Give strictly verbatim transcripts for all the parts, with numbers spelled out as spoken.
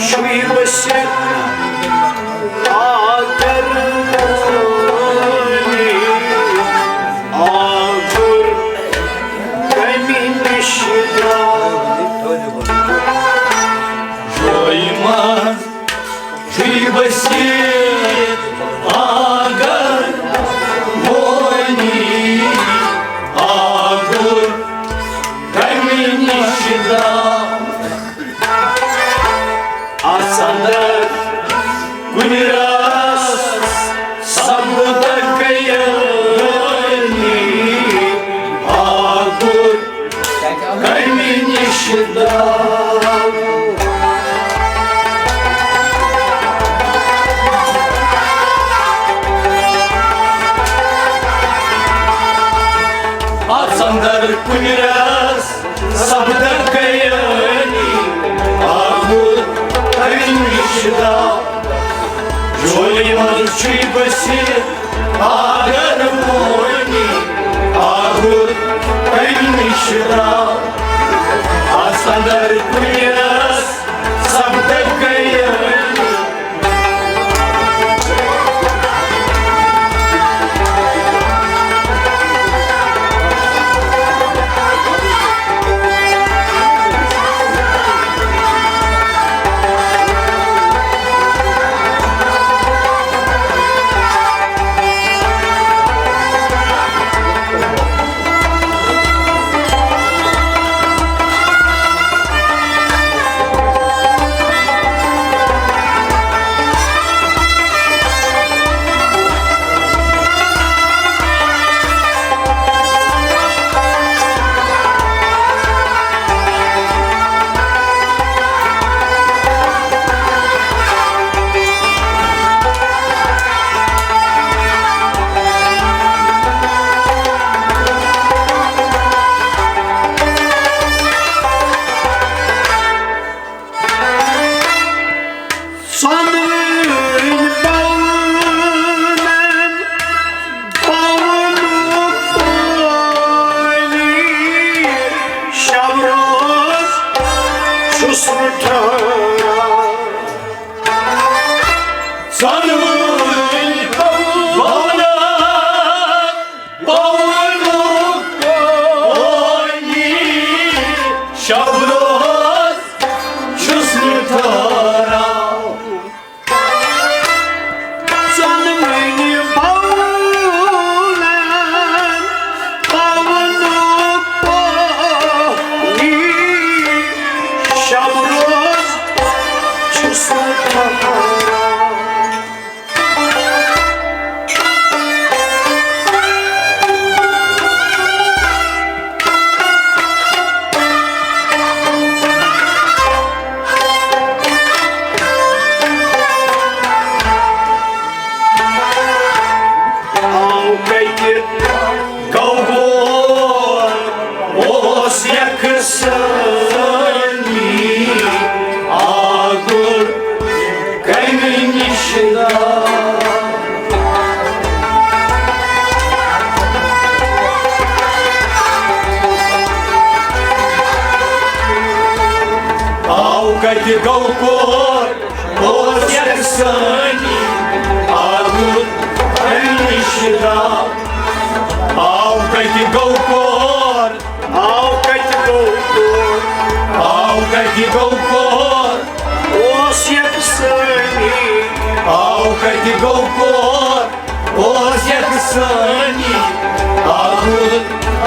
چھُے بٔسِتھ اگر وۄنۍ آگُر کمہِ نِش درٛاو۔ جویہِ منٛز چھُے بٔسِتھ اگر وۄنۍ آگُر کمہِ نِش درٛاو۔ اَژھ اندر کُنہِ رس سبدٕ گٔیٲنی، آگُر کمہِ نِش درٛاو۔ اَژھ اندر کُنہِ رس سبدٕ گٔیٲنی، آگُر کمہِ نِش درٛاو۔ جویہِ منٛز چھُے بٔسِتھ اگر وۄنۍ آگُر کمہِ نِش درٛاو۔ اَژھ اندر کُنہِ رس سبدٕ گٔیٲنی۔ ژۄنوٕنۍ پاونن پاونُک پٲنی، شب روز چھُس نہٕ ٹھہران۔ ژۄنوٕنۍ پاونن پاونُک پٲنی، شب روز چھُس نہٕ ٹھہران۔ ژۄنوٕنۍ پاونن پاونُک پٲنی، شب روز چھُس نہٕ ٹھہران۔ آو کتہِ گوٚو گور، اوس یکسانی، آگُر کمہِ نِش درٛاو۔ آو کتہِ گوٚو کور، اوس یکسانی، آگُر کمہِ نِش درٛاو۔ آو کتہِ گوٚو کور، آو کتہِ گوٚو کور، آو کتہِ گوٚو کور، اوس یکسانی۔ آو کتہِ گوٚو کور، اوس یکسانی، آگُر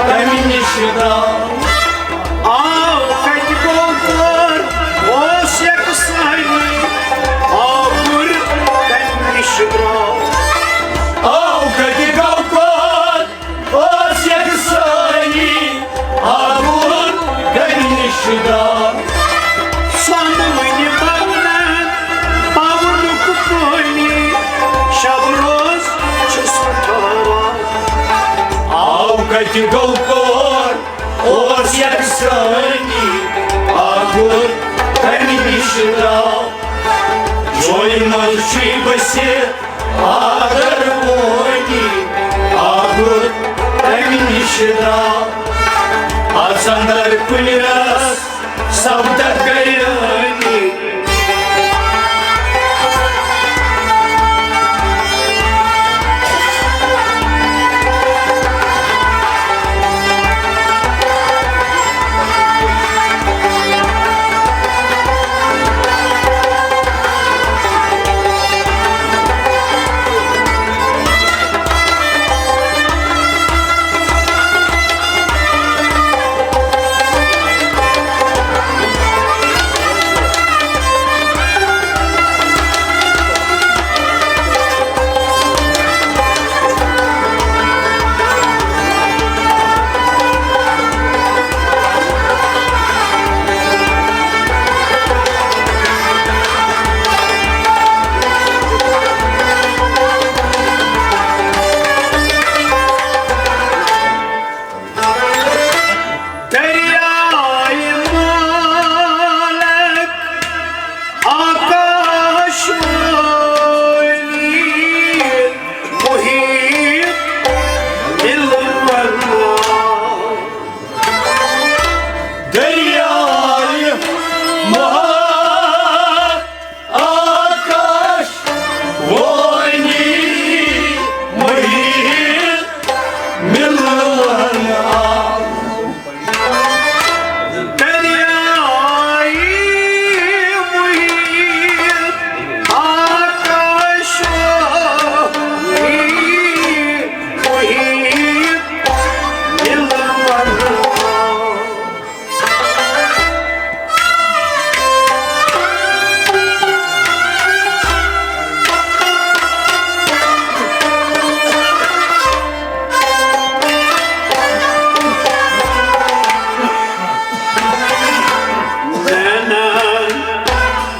کمہِ نِش درٛاو۔ آو کتہِ گوٚو کور، اوس یکسانی، آگُر کمہِ نِش درٛاو۔ آو کتہِ گوٚو کور، اوس یکسانی، آگُر کمہِ نِش درٛاو۔ ژۄنوٕنۍ پاونن پاونُک پٲنی، شب روز چھُس ٹھہران۔ آو کتہِ گوٚو کور، اوس یکسانی، آگُر کمہِ نِش درٛاو۔ جویہِ منٛز چھُے بٔسِتھ اگر وۄنۍ آگُر کمہِ نِش درٛاو۔ اَژھ اندر کُنہِ رس سبدٕ گٔیٲنی۔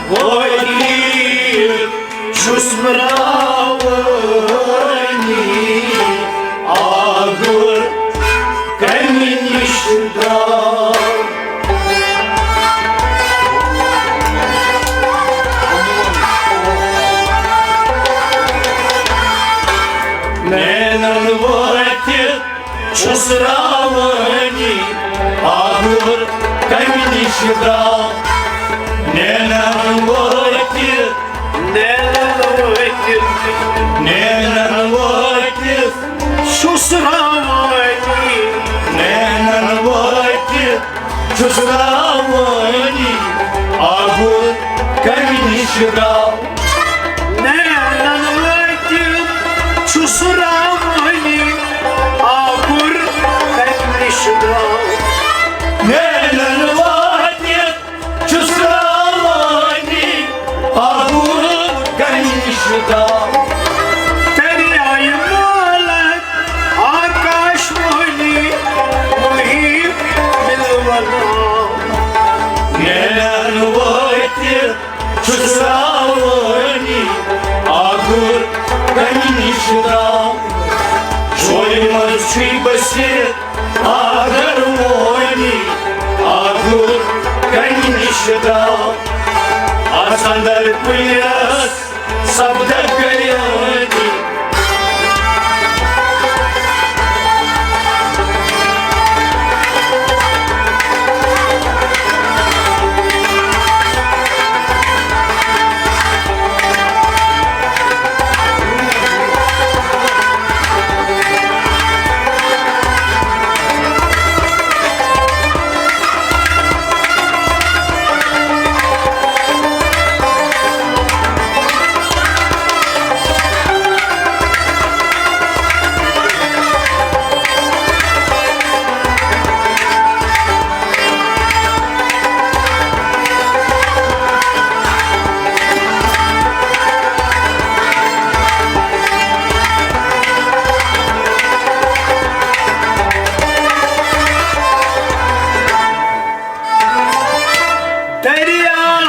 وٲتِتھ چھُس راوٲنی، آگُر کمہِ نِش درٛاو۔ نینن وٲتِتھ چھُس راوٲنی، آگُر کمہِ نِش درٛاو۔ نینن وٲتِتھ، نینن وٲتِتھ، نینن وٲتِتھ چھُس راوٲنی۔ نینن وٲتِتھ چھُس راوٲنی، آگُر کمہِ نِش درٛاو۔ نینن وٲتِتھ چھُس راوٲنی، آگُر کمہِ نِش درٛاو۔ نینن وٲتِتھ چھُس راوٲنی، آگُر کمہِ نِش درٛاو۔ دریایہِ مالک آکاش وانی، مُحیٖب مِلوَن آو۔ نینن وٲتِتھ چھُس راوٲنی، آگُر کمہِ نِش درٛاو۔ جویہِ منٛز چھُے بٔسِتھ آگر وٲنی، آگُر کمہِ نِش درٛاو۔ اتھ اندر کُلٮ۪س سپدکھ گریٲنی۔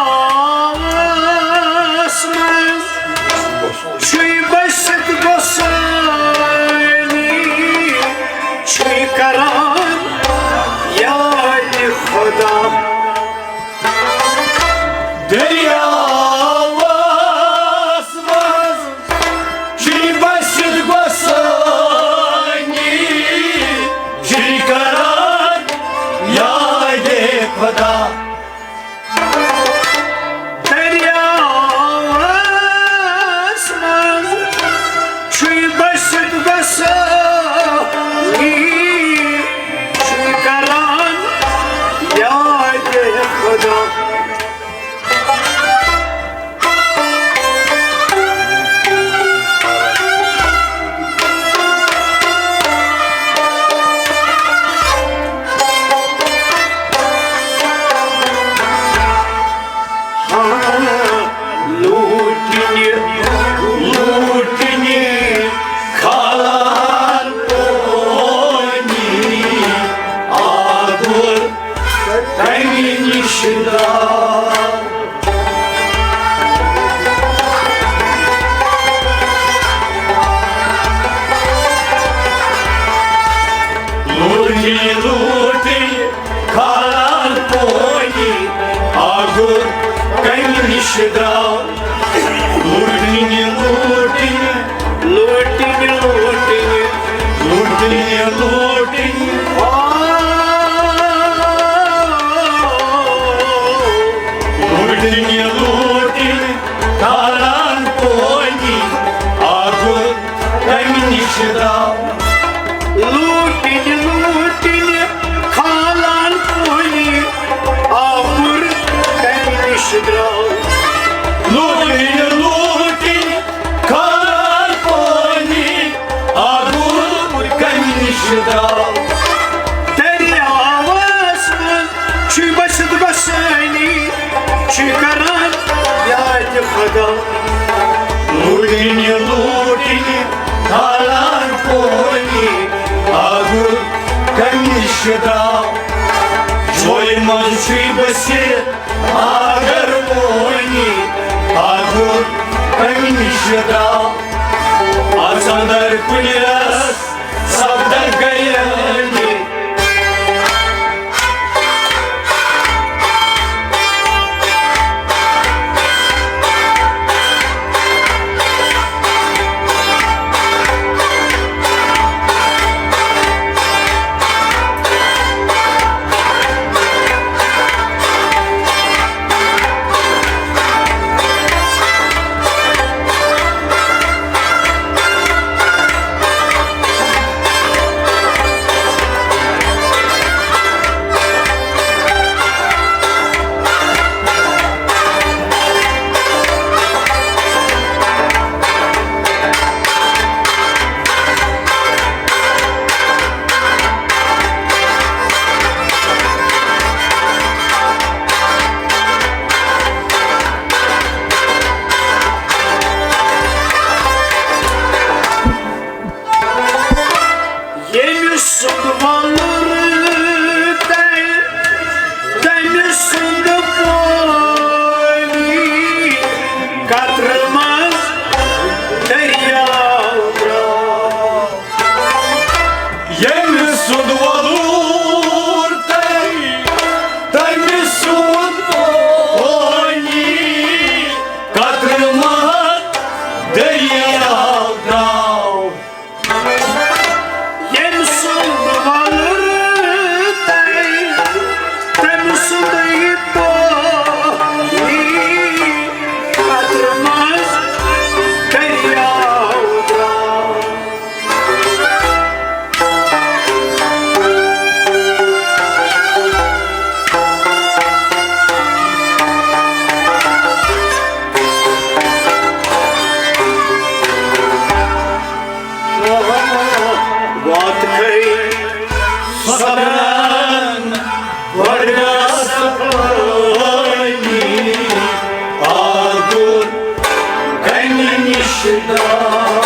دریاوس منٛز چھُے بٔسِتھ گۄسٲنی، چھُے کران یادِ خدا۔ دریاوس منٛز چھُے بٔسِتھ گۄسٲنی، چھُے کران یادِ خدا۔ دریاوس منٛز چھُے بٔسِتھ گۄسٲنی، چھُے کران یادِ خدا۔ لوٗٹنہِ، لوٗٹنہِ کھالان پونی، آگُر کمہِ نِش درٛاو۔ لوٗٹنہِ، لوٗٹنہِ کھالان پونی، آگُر کمہِ نِش درٛاو۔ لوٗٹنہِ، لوٗٹنہِ، لوٗٹنہِ، لوٗٹنہِ، لوٗٹنہِ، لوٗٹنہِ۔ آ۔ لوٗٹنہِ، لوٗٹنہِ کھالان پونی، آگُر کمہِ نِش درٛاو؟ لوٗٹنہِ، لوٗٹنہِ کھالان پونی، آگُر کمہِ نِش درٛاو؟ لوٗٹنہِ، لوٗٹنہِ کھالان پونی، آگُر کمہِ نِش درٛاو؟ دریاوس منٛز چھُے بٔسِتھ گۄسٲنی، چھُے کران یادِ خدا۔ لوٗٹنہِ، لوٗٹنہِ کھالان پونی، آگُر کمہِ نِش درٛاو؟ جویہِ منٛز چھُے بٔسِتھ آگر پونی، شدا، آسان در کُنہِ رس سپدر گیٲنی۔ ییٚمہِ سُنٛد وۄلُر تَمہِ، تَمہِ سُنٛد پٲنی قطرٕ منٛز دٔریاو درٛاو۔ ییٚمہِ سُنٛد وۄلُر تَمہِ، تَمہِ سُنٛد پٲنی قطرٕ منٛز دٔریاو درٛاو۔ ییٚمہِ سُنٛد وۄلُر تَمہِ، تَمہِ سُنٛدٕے پٲنی قطرٕ منٛز دٔریاو درٛاو۔ واتہٕ کھے سۄکھنن گۄڈٕ گژھ پٲنی آگُر کمہِ نِش درٛاو۔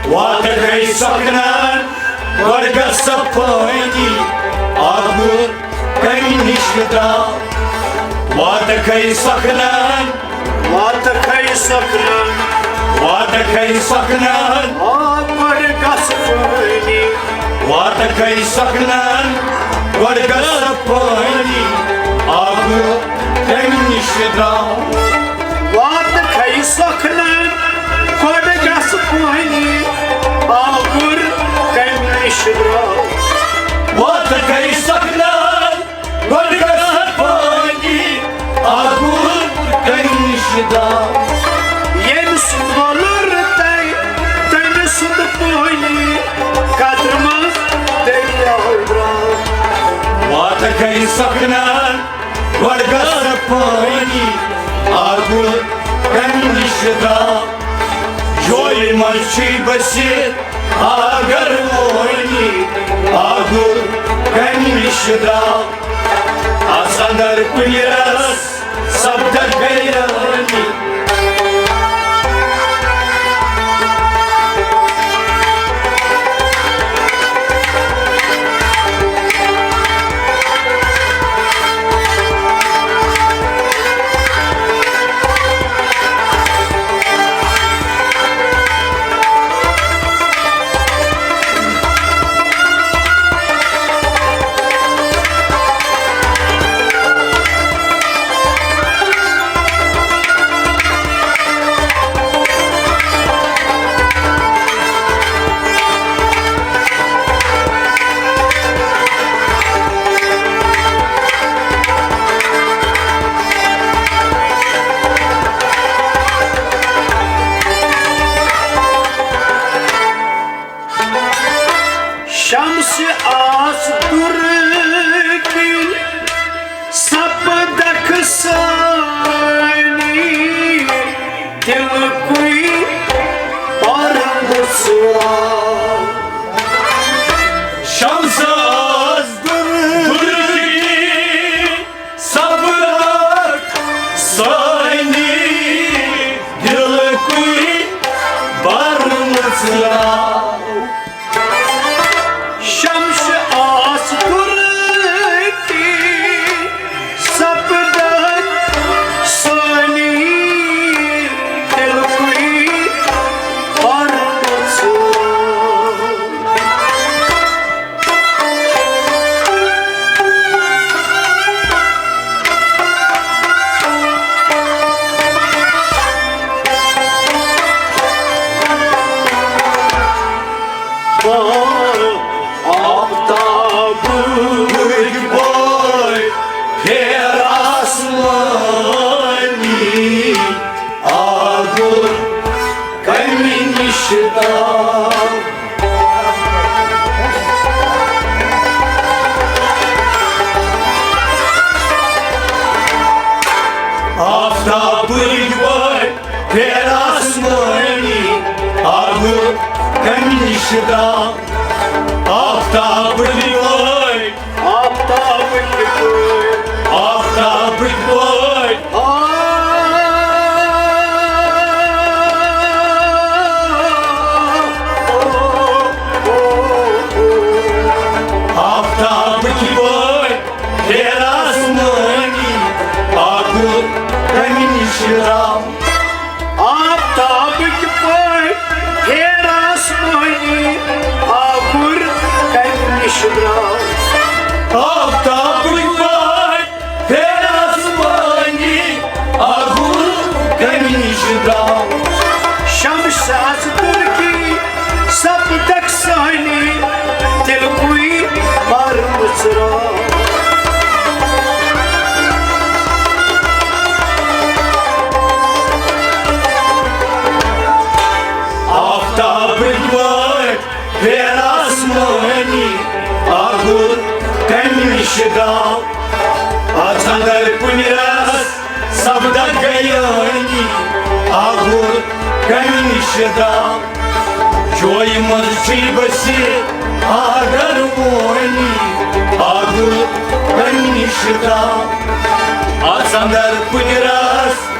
واتہٕ کھے سۄکھنن گۄڈٕ گژھ پٲنی آگُر کمہِ نِش درٛاو۔ واتہٕ کھے سۄکھنن، واتہٕ کھے سۄکھنن، واتہٕ کھے سۄکھنن۔ آ، گۄڈٕ گژھ پٲنی۔ واتہٕ کھے سۄکھنن، گۄڈٕ گژھ پٲنی آگُر کمہِ نِش درٛاو۔ واتہٕ کھے سۄکھنن، گۄڈٕ گژھ پٲنی آگُر کمہِ نِش درٛاو۔ واتہٕ کھے سۄکھنن، گۄڈٕ گژھ پٲنی آگُر کمہِ نِش درٛاو۔ ییٚمہِ سُنٛد وۄلُر تَمہِ، تَمہِ سُنٛد پٲنی قطرٕ منٛز دٔریاو درٛاو۔ واتہٕ کھے سۄکھنن، گۄڈٕ گژھ پٲنی آگُر کمہِ نِش درٛاو۔ جویہِ منٛز چھُے بٔسِتھ اگر وٲنی آگُر کمہِ نِش درٛاو۔ آس اندر کُنہِ رس سپدر گیٲنی۔ شمس آس دُر کِنۍ سپدکھ سٲنی دِلکُے پرمُژراو۔ شمس آس دُر کِنۍ سپدکھ سٲنی دِلکُے پرمُژراو۔ شمس آس دُر آفتابٕکۍ پٲٹھۍ پھیر آسمٲنی، آگُر کمہِ نِش درٛاو۔ آفتابٕکۍ پٲٹھۍ پھیر آسمٲنی، آگُر کمہِ نِش درٛاو۔ آفتابٕکۍ پٲٹھۍ، آفتابٕکۍ پٲٹھۍ، آفتابٕکۍ پٲٹھۍ۔ آ، آفتابٕکۍ پٲٹھۍ پھیر آسمٲنی، آگُر کمہِ نِش درٛاو۔ آفتابٕکۍ پٲٹھۍ پھیر آسمٲنی، آگُر کمہِ نِش درٛاو۔ آفتابٕکۍ پٲٹھۍ پھیر آسمٲنی، آگُر کمہِ نِش درٛاو۔ شمس از ترکی سپدکھ سٲنی، تیٚلہِ کُے پرمٕژ رٲو۔ آفتابٕکۍ پٲٹھۍ پھیر آسمٲنی، آگُر کمہِ نِش درٛاو۔ اژ اندر کُنہِ رس سپدکھ گیٲنی، آگُر کمہِ نِش درٛاو۔ جویہِ منٛز چھُے بٔسِتھ آگروٲنی، آگُر کمہِ نِش درٛاو۔ اژ اندر کُنہِ رس